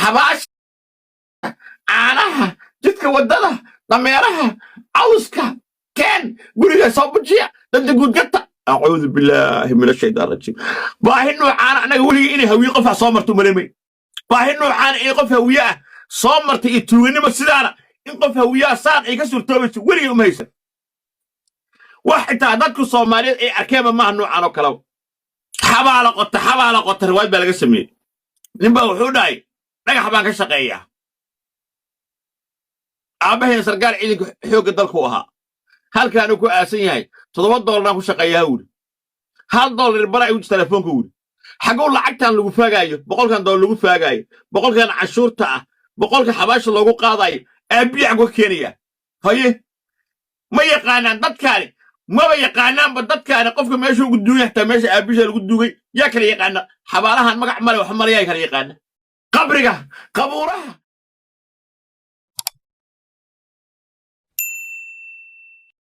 Xabaasha, caanaha, jidka, waddada, dameeraha, cawska keen, guriga soo bujiya, danta guudgata. Acuudu billaahi min ashaytaan rajiim. Baahi nuucaana annaga weligii inay Hawiye qofaa soo marto malemay. Baahi nuucaana inay qof Hawiye ah soo martay iyo tuuganimo sidaana in qof Hawiyaha saan ay ka suurtoobayso weligay uma haysan. Wax xitaa dadku Soomaaliyeed ay arkeenba maaha nuucan oo kaleba. Xabaala qota, xabaala qota, riwaayad baa laga sameeyey. Ninbaa wuxuu dhahay: "Dhagax baan ka shaqeeyaa, aabbaheen sarkaal ciidanka xoogga dalku ahaa, halkaanuu ku aasan yahay. $7-aan ku shaqeeyaa," wuri. $1 bara igu telefoonka, wuri. Xagow lacagtan lagu faagaayo, $100-kan lagu faagaayo, 100-kan cashuurta ah, 100-ka xabaasha loogu qaadayo, aabbiyi xagu ka keenaya? Haye, ma yaqaanaan dadkaani, maba yaqaanaanba dadkaani qofka meesha ugu duugay, xataa meesha aabbihiisa lagu duugay yaa kala yaqaana? Xabaalahan magac male, wax male, yaa kala yaqaana? Qabriga, qabuuraha.